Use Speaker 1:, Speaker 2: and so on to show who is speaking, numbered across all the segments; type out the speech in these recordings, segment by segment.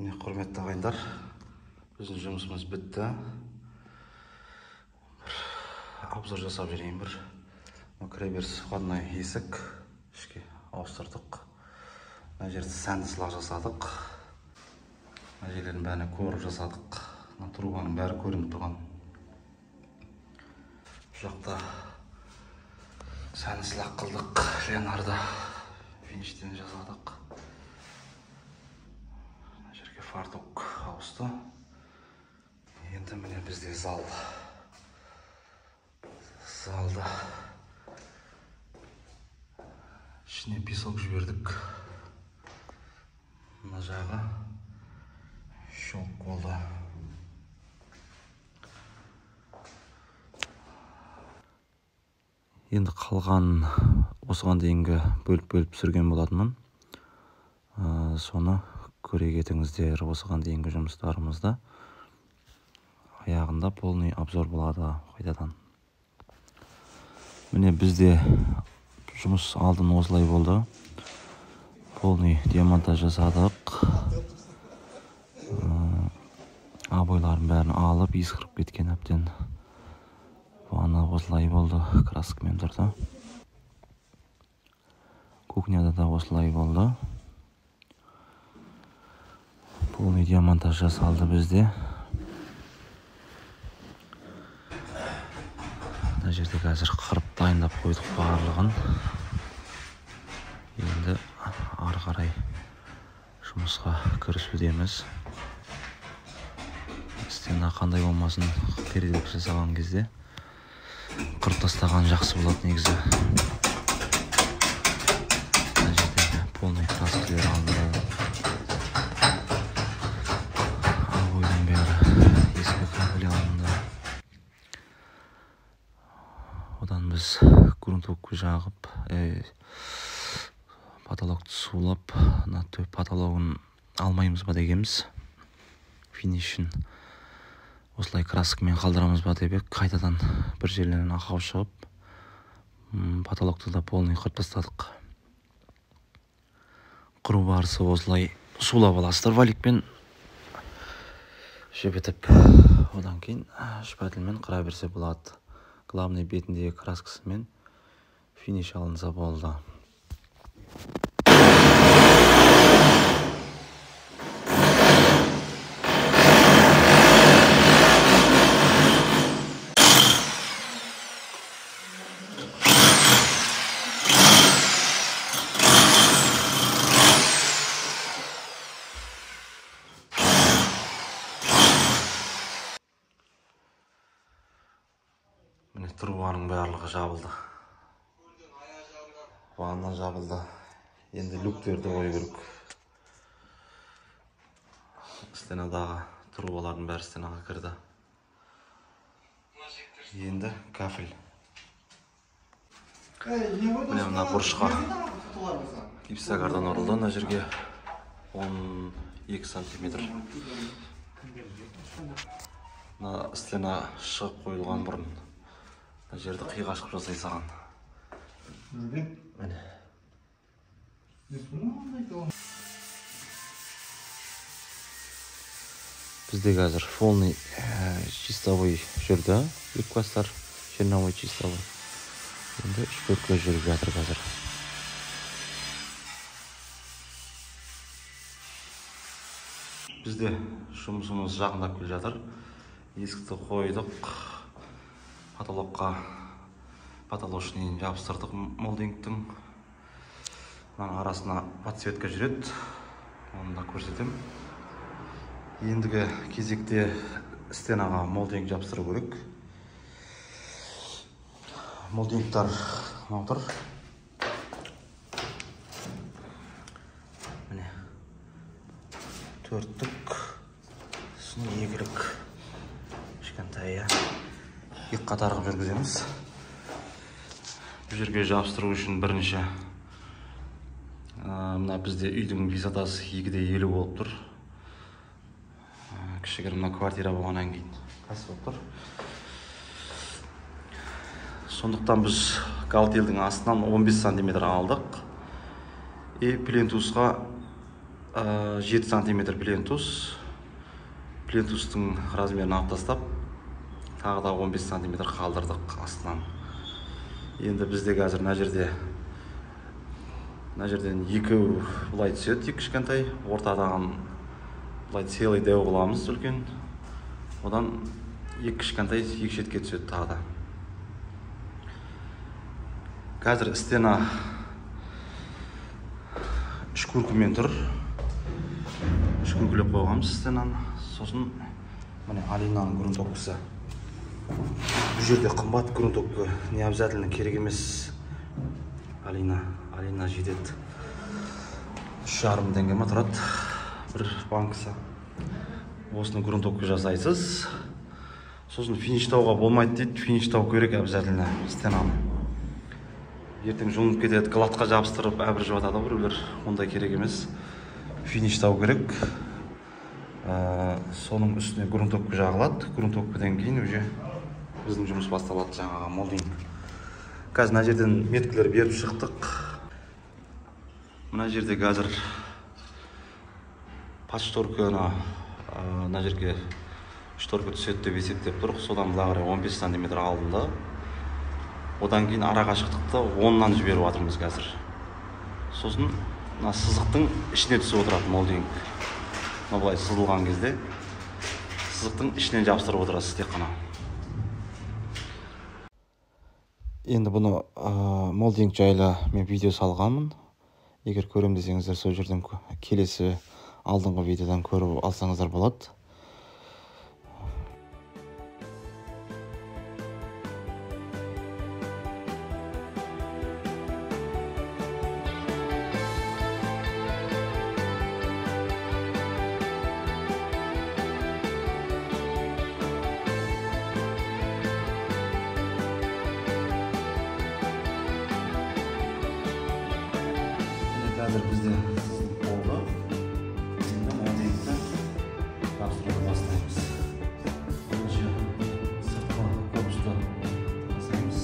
Speaker 1: Міне, құрметті ағайындар, біздің жұмысымыз бітті. Бір обзор жасап жіберейін бір. Кіреберіс входной есік ішке ауыстырдық. Мына жерді сәнді сылақ жасадық. Мына жерлердің бәріне короб жасадық. Мына трубаның бәрі көрініп тұрған. Бұл жақта сәнді сылақ қылдық. Леонардо фиништен жасадық. Мына жерге фартук ауысты. Енді міне бізде зал. Залда ішіне песок жібердік. Мына жағы щелк болды. Енді қалған осыған дейінгі бөліп-бөліп түсірген болатынмын. Соны көре кетіңіздер. Осыған дейінгі жұмыстарымызда аяғында полный обзор болады қайтадан. Міне бізде жұмыс алдын осылай болды. Полный демонтаж жасадық. Обойлардың бәрін алып, ескіріп кеткен әбден. Ванна осылай болды, краскамен тұрды. Кухняда да осылай болды. Полный демонтаж жасалды бізде. Мына жерде қазір қырып дайындап қойдық барлығын. Енді ары қарай жұмысқа кірісудеміз. Стена қандай болмасын переделка жасаған кезде қырып тастаған жақсы болады негізі. Мына жерде полный краскілер алынды. Обойдың бәрі ескі кабель алынды. Одан біз грунтовка жағып, потолокты сулап, мына потологын алмаймыз ба дегенбіз. Финишін осылай краскамен қалдырамыз ба деп едік, қайтадан бір жерлерінен ақау шығып, потолокты да полный қырып тастадық. Құру барысы осылай сулап аласыздар валикпен жібітіп, одан кейін шпательмен қыра берсе болады. Главный бетіндегі краскасымен финиш алынса болды. Міне трубаның барлығы жабылды. Ванна жабылды. Енді люктерді қою керек. Стенадағы трубалардың бәрі стенаға кірді. Енді кафель. Міне мына бұрышқа гипсокартон ұрылды. Мына жерге 12 сантиметр. Мына стена шығып қойылған бұрын. Мына жерді қиғаш қылып жасай салған. Міне. Бізде қазір полный чистовой жүрді. Липкастар черновой чистовой. Енді шпөкке жүріп жатыр қазір. Бізде жұмысымыз жақындап келе жатыр. Есікті қойдық. Потолокқа потолочныйын жабыстырдық молдингтің. Мынаның арасына подсветка жүреді. Оны да көрсетемін. Ендігі кезекте стенаға молдинг жабыстыру керек. Молдингтар мынау тұр. Міне. 4-тік, сосын 2-лік. Кішкентай екі қатар қылып жүргіземіз. Бұл жерге жабыстыру үшін бірінші мына бізде үйдің висотасы 2,50 болып тұр. Кішігірім мына квартира болғаннан кейін қас болып тұр. Сондықтан біз галтелдің астынан 15 сантиметр алдық. И плинтусқа 7 сантиметр плинтус. Плинтустың размерін алып тастап, тағы да 15 сантиметр қалдырдық астынан. Енді бізде қазір мына жерден екеу былай түседі, екі кішкентай, ортадағын былай целый дәу қыламыз үлкен. Одан екі кішкентай екі шетке түседі тағы да. Қазір стена үш күркімен тұр. Үш күркілеп қойғанбыз стенаны. Сосын міне Алинаның грунтовкасы. Бұл жерде қымбат грунтовка, не обязательно керек емес. Алина жетеді. 3,5 теңге ма тұрады бір банкасы. Осыны грунтовка жасайсыз. Сосын фиништауға болмайды дейді, фиништау керек обязательно стенаны. Ертең жұлынып кетеді, гладқа жабыстырып әбір жатады біреулер, ондай керек емес. Фиништау керек. Соның үстіне грунтовка жағылады. Грунтовкадан кейін уже біздің жұмыс басталады, жаңағы молдинг. Қазір мына жерден меткілер беріп шықтық. Мына жерде қазір подшторканы мына жерге шторка түседі деп есептеп тұрық. Содан былай қарай 15 сантиметр алдында. Одан кейін ара қашықтықты 10-нан жіберіп жатырмыз қазір. Сосын мына сызықтың ішіне түсіп отырады молдинг. Мына былай сызылған кезде сызықтың ішінен жабыстырып отырасыз тек қана. Енді бұны молдинг жайлы мен видео салғанмын. Егер көрем десеңіздер, сол жерден келесі алдыңғы видеодан көріп алсаңыздар болады. Қазір бізде сызылып болды. Енді молдингті жабыстыруды бастаймыз. Бірінші сыртқы корпусты жасаймыз.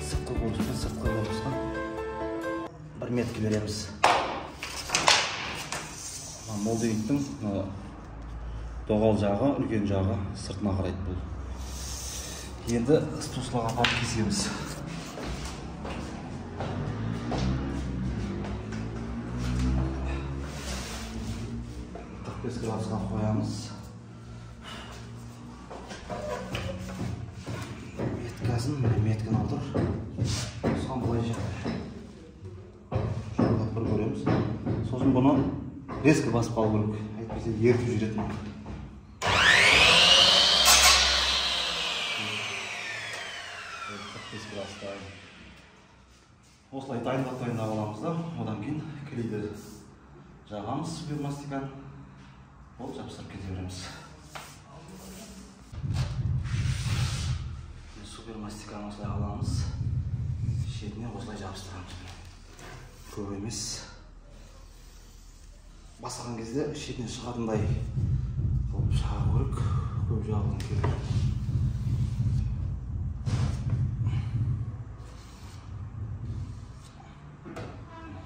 Speaker 1: Сыртқы корпуспен сыртқы корпусқа бір метке береміз. Молдингтің доғал жағы, үлкен жағы сыртына қарайды бұл. Енді стуслаға апарып кесеміз. Градусқа қоямыз. Меткасын, міне метканы алдыр. Сосын былай жолдап бір көреміз. Сосын бұны резко басып қалу керек. Әйтпесе ертіп жүреді. Градуста. Осылай дайындап аламыз да, одан кейін клейді жағамыз, супермастиканы. Ол жабыстырып кете береміз. Супермастиканы осылай аламыз. Шетіне осылай жабыстырамыз. Көп емес. Басқан кезде шетіне шығатындай қылып жағу керек. Көп жағудың керегі жоқ.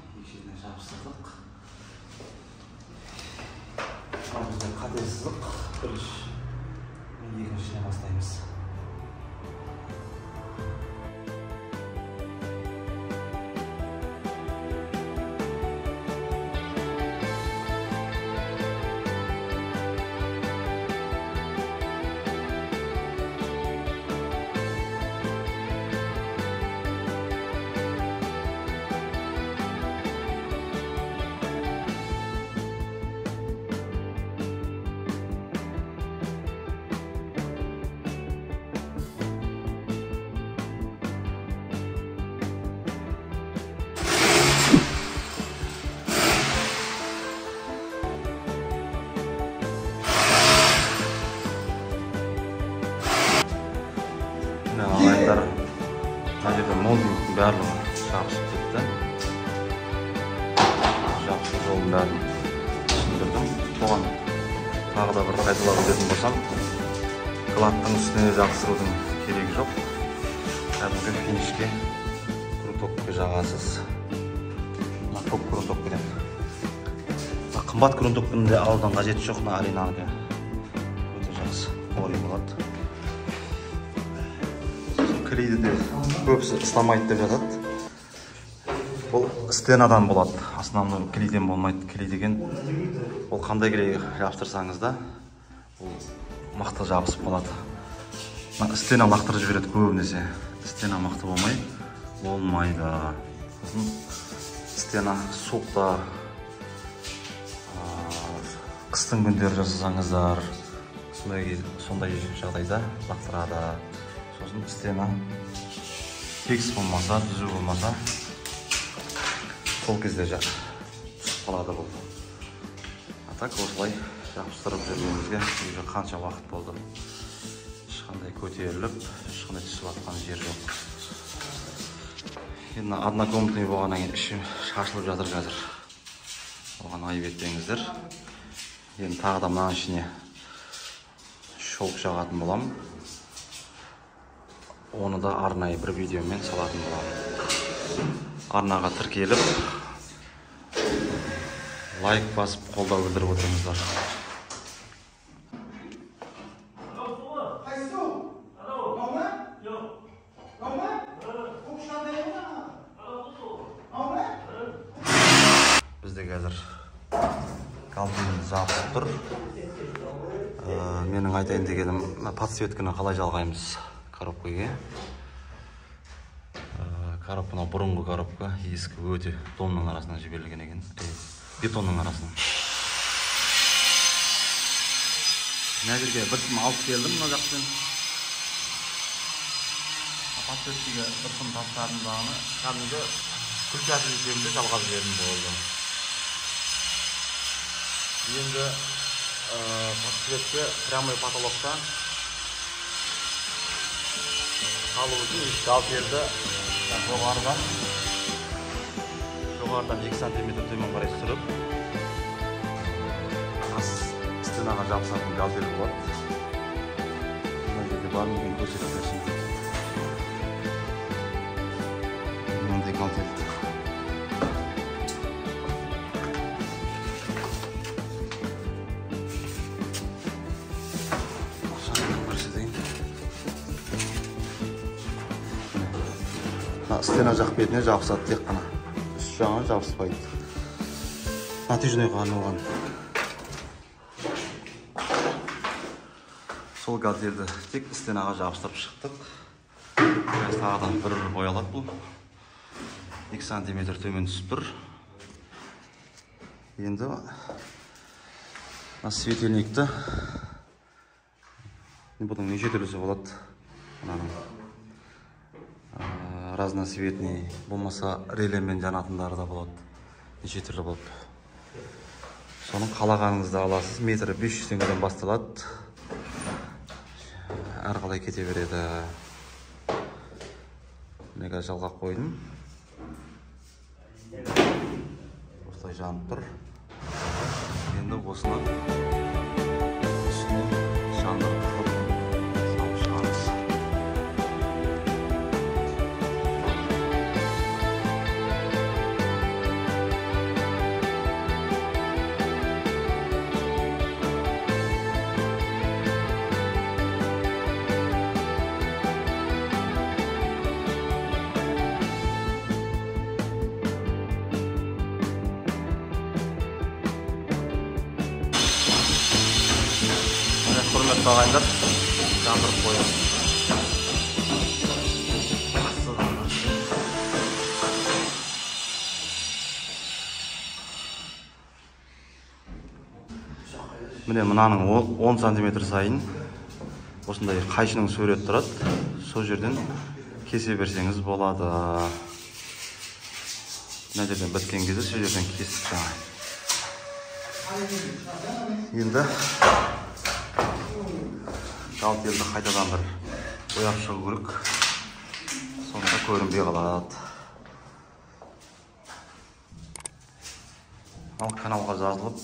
Speaker 1: Екі шетіне жабыстырдық. Бізде қате сызық, бірінші, екіншісіне бастаймыз. Ағайындар, мына жерде молдингтің барлығы жабысып кетті. Жабысу жолын бәрін түсіндірдім. Соған тағы да бір қайталап өтетін болсам, гладтың үстіне жабыстырудың керегі жоқ. Кәдімгі финишке грунтовка жағасыз. Мына Көк грунтовкадан. Қымбат грунтовканы да алудан қажеті жоқ, мына Аренанікі өте жақсы қори болады. Сосын клейді де көбісі ұстамайды деп жатады. Бұл стенадан болады, основной клейден болмайды. Клей деген ол қандай клей жабыстырсаңыз да ол мықты жабысып қалады. Мына стена лақтырып жібереді көбінесе. Стена мықты болмай болмайды. Сосын стена суықта, қыстың күндері жасасаңыздар сондай жағдайда лақтырады. Сосын стена тегіс болмаса, түзу болмаса, сол кезде түсіп қалады бұл. А так осылай жабыстырып жүргенімізге уже қанша уақыт болды. Ешқандай көтеріліп, ешқандай түсіп жатқан жер жоқ. Енді однокомнатный болғаннан кейін іші шашылып жатыр қазір. Оған айып етпеңіздер. Енді тағы да мынаның ішіне шолып жағатын боламын. Оны да арнайы бір видеомен салатын боламын. Арнаға тіркеліп, лайк басып, қолдау білдіріп отырыңыздар. Бізде қазір галтеліміз жабысып тұр. Менің айтайын дегенім, мына подсветканы қалай жалғаймыз коробкаға. Коробка мынау бұрынғы коробка, ескі өте домның арасынан жіберілген екен, бетонның арасынан. Мына жерге бір сым алып келдім мына жақтан. Подсветкаға бір сым тастадым дағыны, кәдімгі включатель есебінде жалғап жібердім болды. Енді подсветка прямой потолокта алу үшін галтелді жоғарыдан 2 сантиметр төмен қарай түсіріп, стенаға жабысатын галтель болады. Мына жерде бар ма екен, көрсетіп берсін. Мынандай галтель. Стена жақ бетіне жабысады тек қана, үст жағына жабыспайды. Натяжнойға арналған. Сол галтелді тек стенаға жабыстырып шықтық. Қазір тағы да бір боялады бұл. 2 сантиметр төмен түсіп тұр. Енді мына светильникті, бұның неше түрлісі болады. Мынаның разноцветный, болмаса релемен жанатындары да болады. Неше түрлі болады. Соның қалағаныңызды аласыз. Метрі 500 теңгеден басталады. Әрі қалай кете береді. Міне қазір жалғап қойдым. Осылай жанып тұр. Енді осыны үстіне жандырып тұрып салып шығамыз. Құрметті ағайындар, жандырып қойдым. Міне мынаның 10 сантиметр сайын осындай қайшының суреті тұрады. Сол жерден кесе берсеңіз болады. Мына жерден біткен кезде сол жерден кесіп жаңа. Енді галтелді қайтадан бір бояп шығу керек. Сонда көрінбей қалады. Ал каналға жазылып,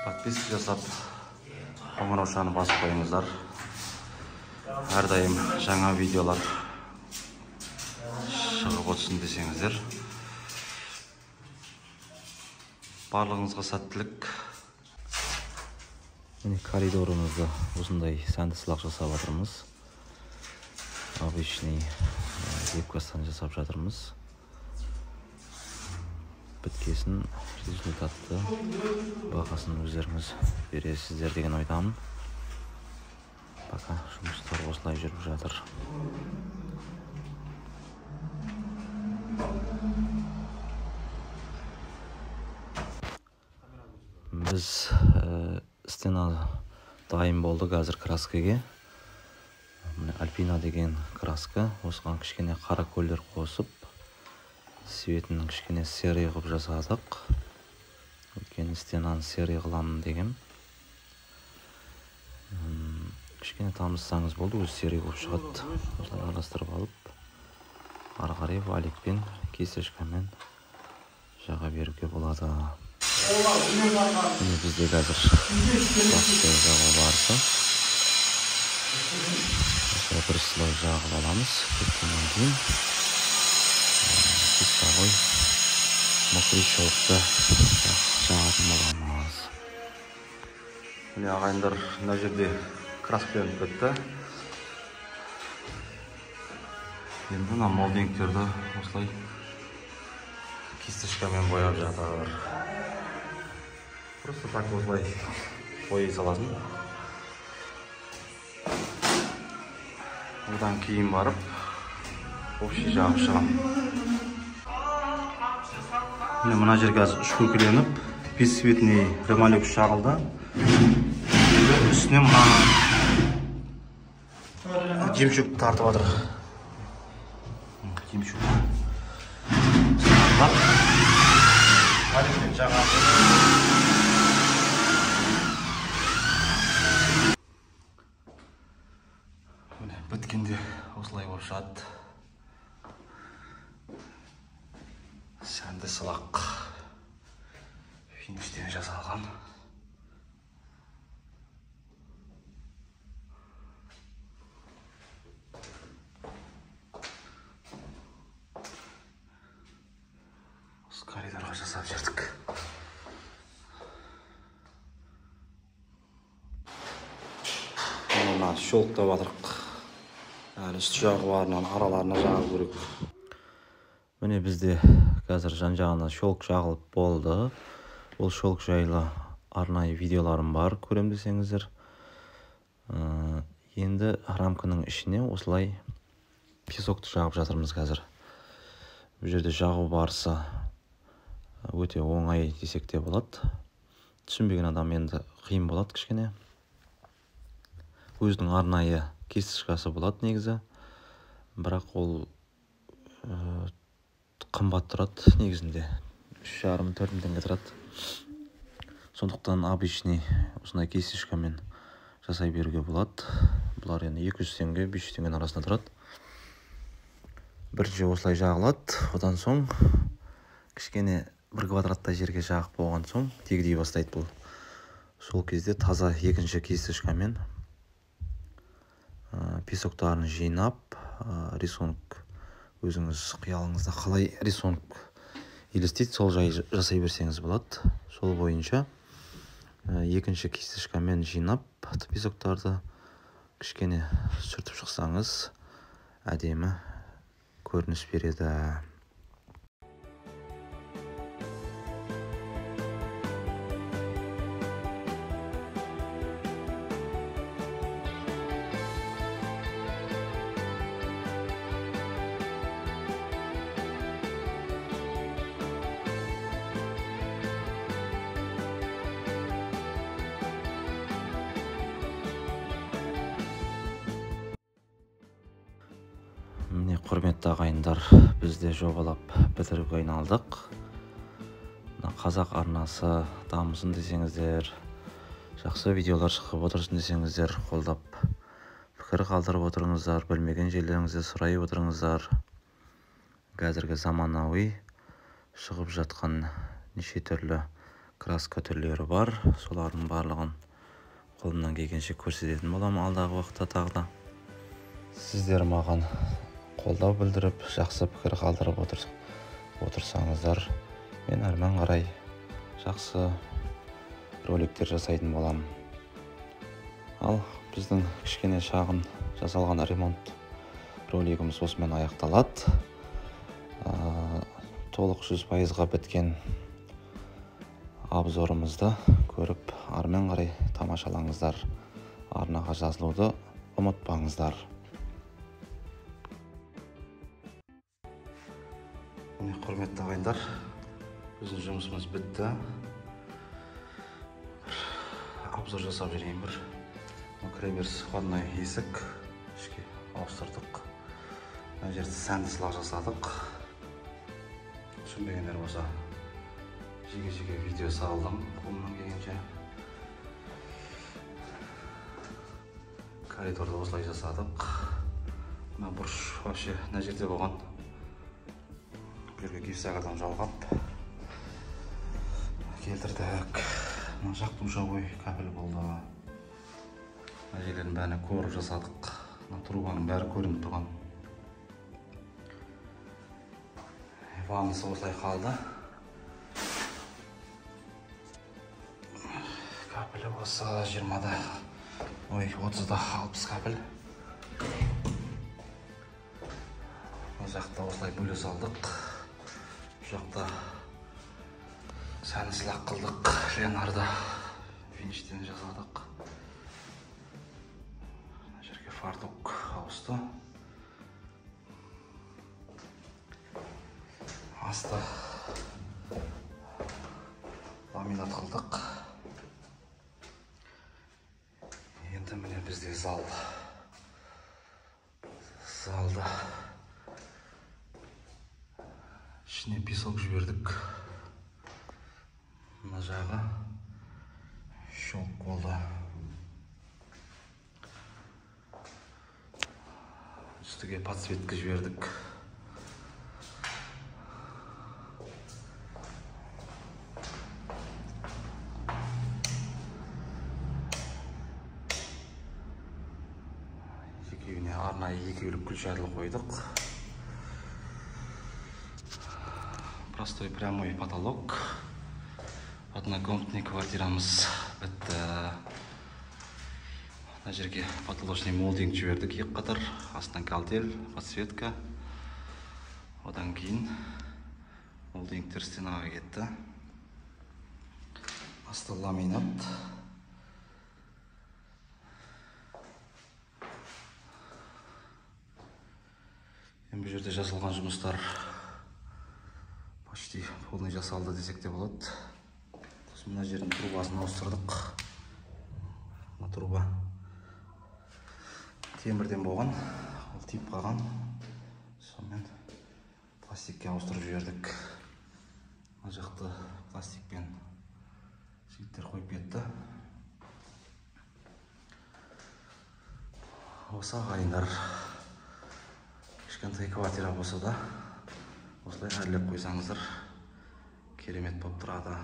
Speaker 1: подписка жасап, қоңыраушаны басып қойыңыздар. Әрдайым жаңа видеолар шығып отырсын десеңіздер. Барлығыңызға сәттілік. Міне коридорымызды осындай сәнді сылақ жасап жатырмыз. Обычный лепкастан жасап жатырмыз. Біткесін результатты бағасын өздеріңіз бересіздер деген ойдамын. Пока жұмыстар осылай жүріп жатыр. Біз стена дайын болды қазір краскіге. Міне Альпина деген краска, осыған кішкене қара көлдер қосып, цветін кішкене серый қылып жасадық. Өйткені стенаны серый қыламын деген. Кішкене тамызсаңыз болды, өзі серый болып шығады. Осылай араластырып алып, ары қарай валикпен, кисточкамен жаға беруге болады. Міне бізде қазір краска жағу барысы. Осылай бір слой жағып аламыз. Кеткеннен кейін чистовой мокрый щелкты жағатын боламыз. Міне ағайындар, мына жерде краскаленіп бітті. Енді мына молдингтерді осылай кисточкамен бояп жатыр. Просто так осылай бояй саласың. Одан кейін барып общий жағып шығамын. Міне мына жер қазір үшкіркіленіп, бесцветный ремалюкс жағылды. Енді үстіне мынаны жемшөп тартып жатыр. Жемшөп. Валикпен жағамыз. Міне біткенде осылай болып шығады. Сәнді сылақ фиништен жасалған. Осы коридорға жасап жүрдік. Мына щелктап жатырық. Әлі үсті жағы барынан араларына жағу керек. Міне бізде қазір жан-жағына щелк жағылып болды. Ол щелк жайлы арнайы видеоларым бар, көрем десеңіздер. Енді рамканың ішіне осылай песокты жағып жатырмыз қазір. Бұл жерде жағу барысы өте оңай десек те болады. Түсінбеген адам енді қиын болады кішкене. Өзінің арнайы кисточкасы болады негізі. Бірақ ол қымбат тұрады негізінде. 3,5-4 мың теңге тұрады. Сондықтан обычный осындай кисточкамен жасай беруге болады. Бұлар енді 200 теңге, 500 теңгенің арасында тұрады. Бірінші осылай жағылады. Одан соң кішкене бір квадраттай жерге жағып болған соң тегідей бастайды бұл. Сол кезде таза екінші кисточкамен песоктарын жинап, рисунок өзіңіз қиялыңызда қалай рисунок елестейді, сол жай жасай берсеңіз болады. Сол бойынша екінші кисточкамен жинап песоктарды кішкене сүртіп шықсаңыз әдемі көрініс береді. Міне, құрметті ағайындар, біз де жобалап бітіруге айналдық. Мына қазақ арнасы дамысын десеңіздер, жақсы видеолар шығып отырсын десеңіздер, қолдап пікір қалдырып отырыңыздар, білмеген жерлеріңізді сұрай отырыңыздар. Қазіргі заманауи шығып жатқан неше түрлі краска түрлері бар, солардың барлығын қолымнан келгенше көрсететін боламын алдағы уақытта тағы да. Сіздер маған қолдау білдіріп, жақсы пікір қалдырып отырсаңыздар, мен әрмен қарай Жақсы роликтер жасайтын боламын. Ал біздің кішкене шағын жасалған ремонт ролигіміз осымен аяқталады. Толық 100%-ға біткен обзорымызды көріп, армен қарай тамашалаңыздар. Арнаға жазылуды ұмытпаңыздар. Міне, құрметті ағайындар, біздің жұмысымыз бітті. Бір обзор жасап жіберейін бір. Кіреберіс входной есік ішке ауыстырдық. Мына жерде сәнді сылақ жасадық. Түсінбегендер болса, жеке-жеке видео салдым қолымнан келгенше. Коридорды осылай жасадық. Мына бұрыш вообще мына жерде болған. Бұл жерге гипсокартон жалғап келтірдік. Мына жақ душевой кабель болды. Мына жерлердің бәріне короб жасадық. Мына трубаның бәрі көрініп тұрған. Ваннасы осылай қалды. Кабелі болса 20-да, ой, 30-да 60 кабель. Мына жақта осылай бөле салдық. Бұл жақта сәні сылақ қылдық. Ленарды фиништен жасадық. Мына жерге фартук ауысты. Асты ламинат қылдық. Енді міне бізде зал. Залда ішіне песок жібердік. Мына жағы щелк болды. Үстіге подсветка жібердік. Екеуіне арнайы екеулік включатель қойдық. Простой прямой потолок. Однокомнатный квартирамыз бітті. Мына жерге потолочный молдинг жібердік екі қатар. Астынан галтель, подсветка. Одан кейін молдингтер стенаға кетті. Асты ламинат. Енді бұл жерде жасалған жұмыстар почти полный жасалды десек те болады. Сосын мына жердің трубасын ауыстырдық. Мына труба темірден болған, ол тиіп қалған. Сонымен пластикке ауыстырып жібердік. Мына жақты пластикпен жігіттер қойып кетті. Осы ағайындар, кішкентай квартира болса да осылай әрлеп қойсаңыздар керемет болып тұрады.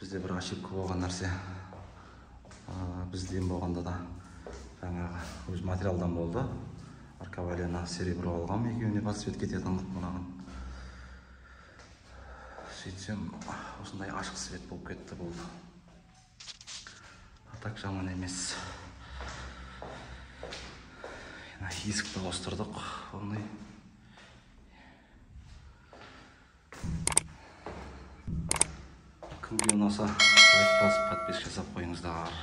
Speaker 1: Бізде бір ошибка болған нәрсе, бізден болғанда да жаңағы өз материалдан болды. Аркавалена серебро алғам, екеуіне подсвет кететін қылып мынаған. Сөйтсем осындай ашық свет болып кетті бұл. А так жаман емес. Есікті ауыстырдық. Ондай кімге ұнаса лайк басып, подписка жасап қойыңыздар.